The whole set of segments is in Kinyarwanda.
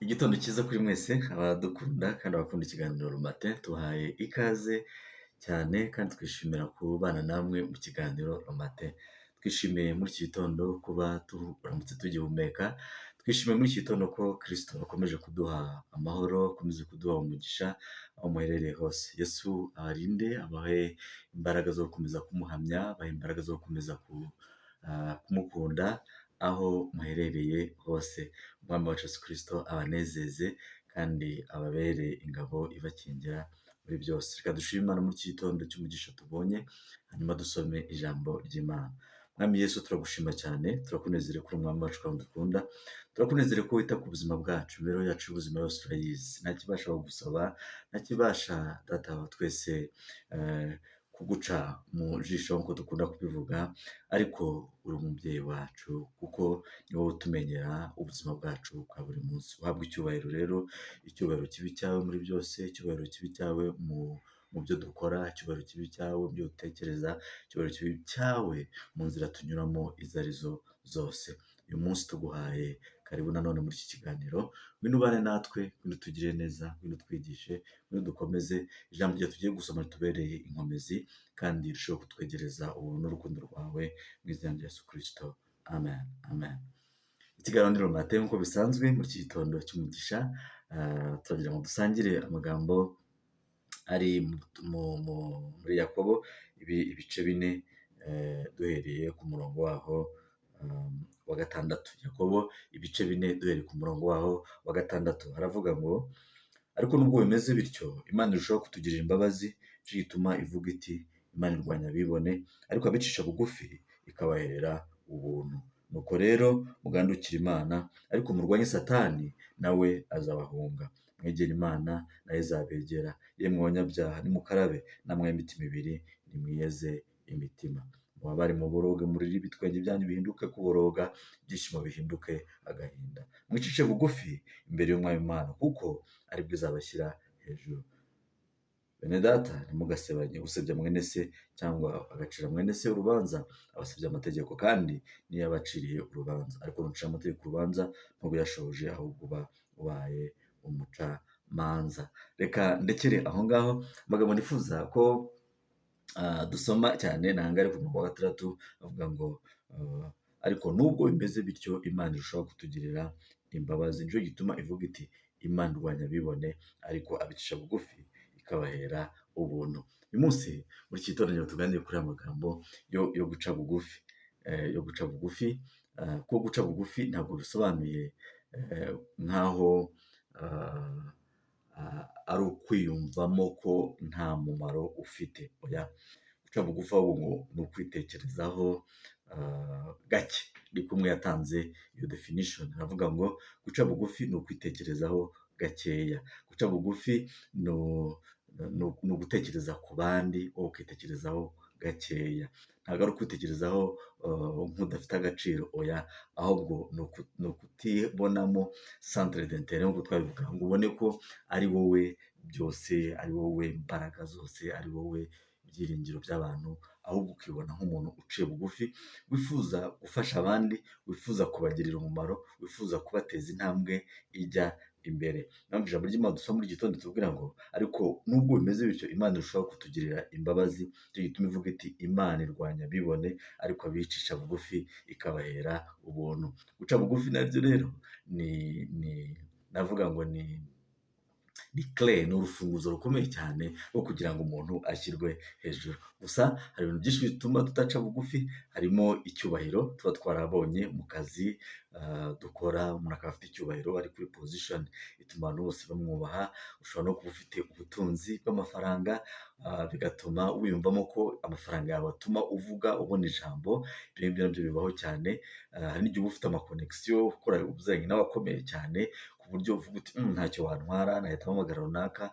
Igitondo cyiza kuri mwese abadukunda kandi abakunda ikiganiro Romate, tubahaye ikaze cyane kandi twishimira kubana namwe mu kiganiro Romate. Twishimiye muri iki gitondo kuba turamutse tugihumeka, twishimiye muri iki gitondo ko Kristo akomeje kuduha amahoro, akomeze kuduha umugisha aho muherereye hose. Yesu abarinde, abahe imbaraga zo gukomeza kumuhamya, abahe imbaraga zo gukomeza kumukunda aho muherereye hose. Umwami wacu Yesu Kristo abanezeze kandi ababere ingabo ibakingira muri byose. Reka dushime Imana muri iki gitondo cy'umugisha tubonye, hanyuma dusome ijambo ry'Imana. Mwami Yesu, turagushima cyane, turakunezerewe ko uri umwami wacu kandi udukunda, turakunezerewe ko wita ku buzima bwacu, imibereho yacu y'ubuzima yose urayizi. Nta kibasha kugusaba, nta kibasha Data wa twese kuguca mu jisho nk'uko dukunda kubivuga, ariko uri umubyeyi wacu kuko ni wowe utumenyera ubuzima bwacu bwa buri munsi. Uhabwe icyubahiro rero, icyubahiro kibe icyawe muri byose, icyubahiro kibe icyawe mu byo dukora, icyubahiro kibe icyawe mu byo dutekereza, icyubahiro kibe icyawe mu nzira tunyuramo izo arizo zose. Uyu munsi tuguhaye karibu nanone muri iki kiganiro, ngwino ubane natwe, ngwino utugirire neza, ngwino utwigishe, ngwino dukomeze, ijambo ryawe tugiye gusoma ritubereye inkomezi kandi rirusheho kutwegereza ubuntu n'urukundo rwawe mu izina rya Yesu Kristo. Amen, amen. Ikiganiro ni Romate nk'uko bisanzwe muri iki gitondo cy'umugisha, turagira ngo dusangire amagambo ari muri Yakobo ibice 4, duhereye ku murongo waho wa 6. Yakobo ibice 4 duhereye ku murongo waho wa 6, haravuga ngo: ariko nubwo bimeze bityo, Imana irushaho kutugirira imbabazi, nicyo gituma ivuga iti Imana irwanya abibone, ariko abicisha bugufi ikabahera ubuntu. Nuko rero mugandukire Imana, ariko murwanye Satani, nawe azabahunga. Mwegere Imana, nayo izabegera. Yemwe abanyabyaha, nimukarabe, namwe ab'imitima ibiri, nimwiyeze imitima. Mubabare muboroge, murire, ibitwenge byanyu bihinduke kuboroga, ibyishimo bihinduke agahinda. Mwicishe bugufi imbere y'Umwami Imana, kuko aribwo izabashyira hejuru. Bene data, ntimugasebanye. Usebya mwene se cyangwa agacira mwene se urubanza, aba asebya amategeko, kandi niyo aba aciriye urubanza. Ariko nucira amategeko urubanza, ntuba uyashohoje, ahubwo uba ubaye umucamanza. Reka ndekere aho ngaho. Amagambo nifuza ko dusoma cyane ni aya ari ku murongo wa 6, avuga ngo ariko nubwo bimeze bityo, Imana irushaho kutugirira imbabazi, nicyo gituma ivuga iti Imana irwanya abibone, ariko abicisha bugufi ikabahera ubuntu. Uyu munsi muri iki gitondo tuganire kuri aya magambo yo guca bugufi, yo guca bugufi, kuko guca bugufi ntabwo bisobanuye nk'aho ari ukwiyumvamo ko nta mumaro ufite. Oya, guca bugufi ahubwo ngo ni ukwitekerezaho gake. Ndi kumwe yatanze iyo definition, aravuga ngo guca bugufi ni ukwitekerezaho gakeya. Guca bugufi ni ugutekereza ku bandi, wowe ukitekerezaho gakeya. Ntabwo ari ukwitekerezaho nk'udafite agaciro, oya, ahubwo ni ukutibonamo centre d'intérêt nk'uko twabivuga, ngo ubone ko ari wowe byose, ari wowe mbaraga zose, ari wowe byiringiro by'abantu, ahubwo ukibona nk'umuntu uciye bugufi, wifuza gufasha abandi, wifuza kubagirira umumaro, wifuza kubateza intambwe ijya imbere. Niyo mpamvu ijambo ry'Imana dusoma muri iki gitondo ritubwira ngo ariko nubwo bimeze bityo, Imana irushaho kutugirira imbabazi, nicyo gituma ivuga iti Imana irwanya abibone, ariko abicisha bugufi ikabahera ubuntu. Guca bugufi nabyo rero ni navuga ngo ni clé, ni urufunguzo rukomeye cyane rwo kugira ngo umuntu ashyirwe hejuru. Gusa hari ibintu byinshi bituma tudaca bugufi, harimo icyubahiro tuba twarabonye mu kazi dukora, umuntu akaba afite icyubahiro, ari kuri position ituma abantu bose bamwubaha. Ushobora no kuba ufite ubutunzi bw'amafaranga, bigatuma wiyumvamo ko amafaranga yawe atuma uvuga, ubona ijambo. Ibyo ngibyo nabyo bibaho cyane. Hari n'igihe uba ufite ama connexion, ukora uziranye n'abakomeye cyane, ku buryo uvuga uti ntacyo wantwara, nahita mpamagara runaka,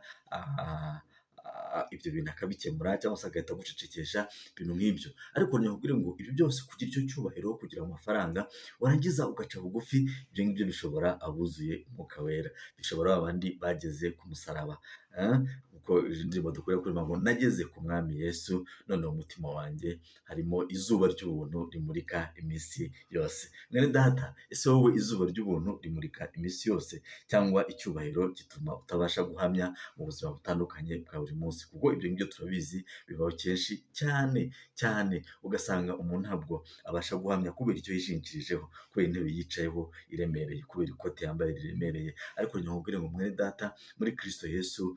ibyo bintu akabikemura cyangwa se agahita agucecekesha, ibintu nk'ibyo. Ariko nakubwira ngo ibyo byose, kugira icyo cyubahiro, kugira amafaranga, warangiza ugaca bugufi, ibyo ngibyo bishobora abuzuye Umwuka Wera, bishobora ba bandi bageze ku musaraba. Kuko indirimbo dukwiye kuririmba ngo nageze ku mwami Yesu, none mu mutima wanjye harimo izuba ry'ubuntu rimurika iminsi yose. Mwene data, ese wowe izuba ry'ubuntu rimurika iminsi yose, cyangwa icyubahiro gituma utabasha guhamya mu buzima butandukanye bwa buri munsi? Kuko ibyo ngibyo turabizi bibaho kenshi cyane cyane, ugasanga umuntu ntabwo abasha guhamya kubera icyo yishingikirijeho, kubera intebe yicayeho iremereye, kubera ikote yambaye riremereye. Ariko nkubwire ngo mwene data, muri Kristo Yesu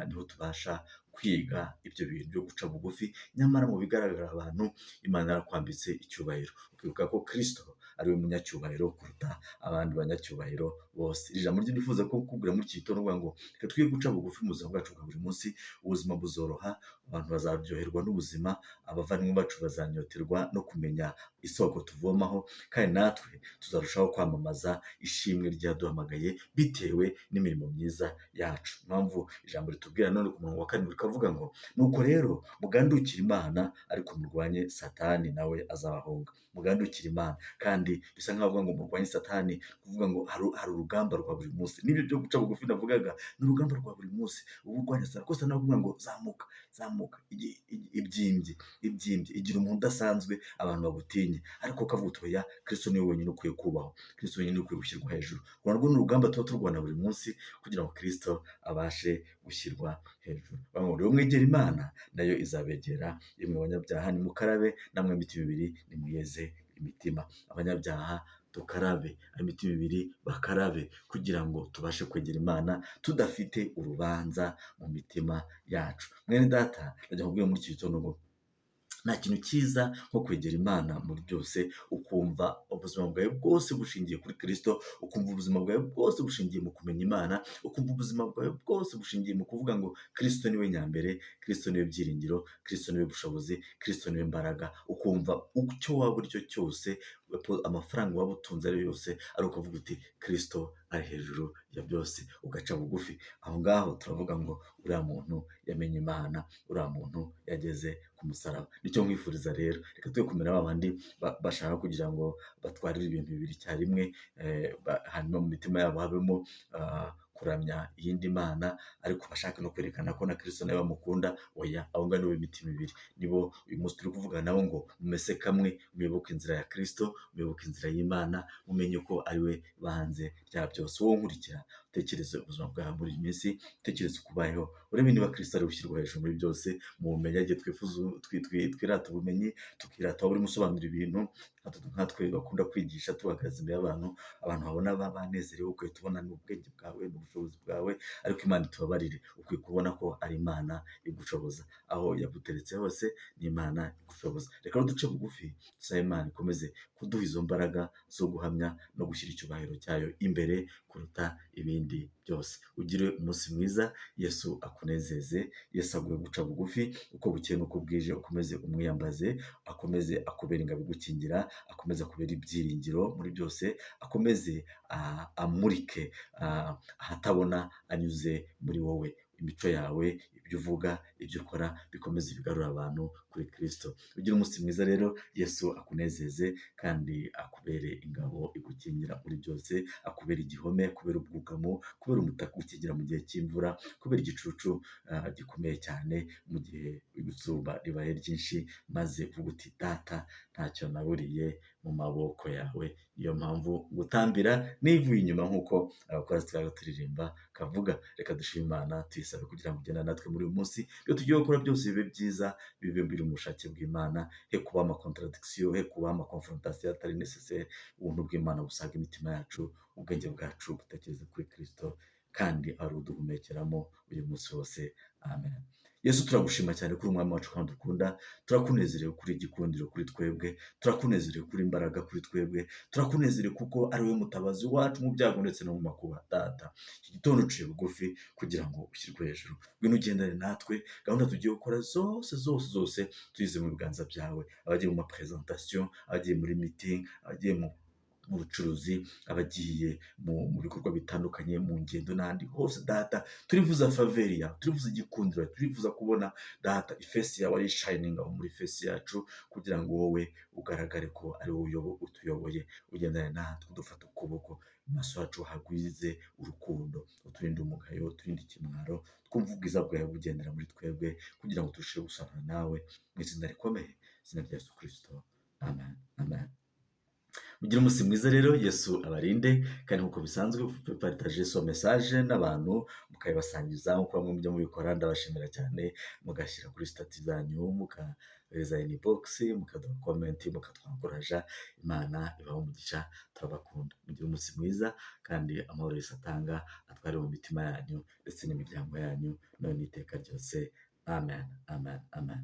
niho tubasha kwiga ibyo bintu byo guca bugufi. Nyamara mu bigaragara abantu, Imana yarakwambitse icyubahiro, ukibuka ko Kristo ari we munyacyubahiro kuruta abandi banyacyubahiro bose. Iri jambo ryo nifuza kukubwira muri iki gitondo ngo reka twige guca bugufi mu buzima bwacu bwa buri munsi. Ubuzima buzoroha, abantu bazaryoherwa n'ubuzima, abavandimwe bacu bazanyoterwa no kumenya isoko tuvomaho, kandi natwe tuzarushaho kwamamaza ishimwe ryaduhamagaye bitewe n'imirimo myiza yacu. Impamvu ijambo ritubwira none ku murongo wa 7 rikavuga ngo nuko rero mugandukire Imana, ariko murwanye Satani nawe azabahunga. Mugandukire Imana, kandi bisa nkaho bavuga ngo murwanye Satani, kuvuga ngo hari urugamba rwa buri munsi. N'ibyo byo guca bugufi navugaga ni urugamba rwa buri munsi, uba urwanya Satani, kuko Satani avuga ngo zamuka, zamuka, ibyimbye, ibyimbye, igira umuntu udasanzwe, abantu bagutinye. Ariko ukavuga uti oya, Kristo niwe wenyine ukwiye kubahwa, Kristo wenyine ukwiye gushyirwa hejuru. Urwo narwo ni urugamba tuba turwana buri munsi kugira ngo Kristo abashe gushyirwa hejuru. Bamwe rero mwegera Imana nayo izabegera, yemwe abanyabyaha nimukarabe, namwe imitima ibiri nimuyeze imitima. Abanyabyaha tukarabe, imitima ibiri bakarabe, kugira ngo tubashe kwegera Imana tudafite urubanza mu mitima yacu. Mwene data, ndajya kubwira muri iki gitondo ngo nta kintu cyiza nko kwegera Imana muri byose, ukumva ubuzima bwawe bwose bushingiye kuri Kristo, ukumva ubuzima bwawe bwose bushingiye mu kumenya Imana, ukumva ubuzima bwawe bwose bushingiye mu kuvuga ngo Kristo niwe nyambere, Kristo niwe byiringiro, Kristo niwe bushobozi, Kristo niwe mbaraga. Ukumva icyo waba uri cyo cyose, amafaranga waba utunze ari yose, ari ukuvuga uti Kristo ari hejuru ya byose, ugaca bugufi. Aho ngaho turavuga ngo uriya muntu yamenye Imana, uriya muntu yageze ku musaraba. Nicyo nkwifuriza rero, reka twe kumera ba bandi bashaka kugira ngo batwarire ibintu bibiri icyarimwe, hanyuma mu mitima yabo habemo kuramya iyindi mana, ariko bashaka no kwerekana ko na Kristo nawe bamukunda. Oya, abo ngabo nibo imitima ibiri, nibo uyu munsi turi kuvugana nabo ngo mumese kamwe, muyoboke inzira ya Kristo, muyoboke inzira y'Imana, mumenye ko ari we banze rya byose. Wowe nkurikira, utekereze ubuzima bwawe muri iyi minsi, utekereze uko ubayeho, urebe niba Kristo ari gushyirwa hejuru muri byose. Mu bumenyi igihe twifuza twirata ubumenyi, tukirata aho urimo usobanura ibintu, nkatwe bakunda kwigisha tuhagaze imbere y'abantu, abantu babona banezerewe, ukwiye tubona n'ubwenge bwawe n'ubushobozi bwawe. Ariko Imana itubabarire, ukwiye kubona ko ari Imana igushoboza, aho yaguteretse hose ni Imana igushoboza. Reka duce bugufi, dusabe Imana ikomeze kuduha izo mbaraga zo guhamya no gushyira icyubahiro cyayo imbere kuruta ibindi byose. Ugire umunsi mwiza, Yesu akunezeze, Yesu aguhe guca bugufi uko bukeye n'uko bwije, ukomeze umwiyambaze, akomeze akubere ingabo igukingira, akomeze akubere ibyiringiro muri byose, akomeze amurike ahatabona anyuze muri wowe. Imico yawe, ibyo uvuga, ibyo ukora bikomeze bigarura abantu kuri Kristo. Ugire umunsi mwiza rero, Yesu akunezeze kandi akubere ingabo igukingira muri byose, akubere igihome, kubera ubwugamo, kubera umutaka ugukingira mu gihe cy'imvura, kubera igicucu gikomeye cyane mu gihe izuba ribaye ryinshi, maze uvuga uti Data ntacyo naburiye mu maboko yawe, niyo mpamvu gutambira nivuye inyuma, nk'uko abakorasi twari turirimba kavuga. Reka dushime Imana, tuyisabe kugira ngo ugende natwe muri uyu munsi, ibyo tugiye gukora byose bibe byiza, bibe biri mu bushake bw'Imana, he kuba ama contradiction, he kuba ama confrontation atari nécessaire. Ubuntu bw'Imana busaga imitima yacu, ubwenge bwacu butekereza kuri Kristo, kandi ari uduhumekeramo uyu munsi wose. Amen. Yesu, turagushima cyane kuri umwami wacu kandi dukunda, turakunezerewe kuri igikundiro kuri twebwe, turakunezerewe kuri imbaraga kuri twebwe, turakunezerewe kuko ari we mutabazi wacu mu byago ndetse no mu makuba. Data, iki gitondo uciye bugufi kugira ngo ushyirwe hejuru, ngwino ugendane natwe, gahunda tugiye gukora zose zose zose tuyize mu biganza byawe. Abagiye mu ma presentation, abagiye muri meeting, abagiye mu bucuruzi, abagiye mu bikorwa bitandukanye, mu ngendo n'ahandi hose, Data turifuza faveur yawe, turifuza igikundiro, turifuza kubona Data i face yawe ari shining muri face yacu, kugira ngo wowe ugaragare ko ari wowe utuyoboye, ugendane natwe, udufata ukuboko. mu maso yacu hagwize urukundo, uturinde umugayo, uturinde ikimwaro, twumve ubwiza bwawe bugendera muri twebwe kugira ngo turusheho gusabana nawe mu izina rikomeye, izina rya Yesu Kristo, amen, amen. Mugire umunsi mwiza rero, Yesu abarinde, kandi nk'uko bisanzwe partage ce message n'abantu mukabibasangiza nk'uko bamwe mujya mubikora, ndabashimira cyane, mugashyira kuri status zanyu, mukohereza inbox, mukaduha comment, mukatwencouragea. Imana ibahe umugisha, turabakunda. Mugire umunsi mwiza kandi amahoro Yesu atanga atware mu mitima yanyu ndetse n'imiryango yanyu none n'iteka ryose. Amen, amen, amen.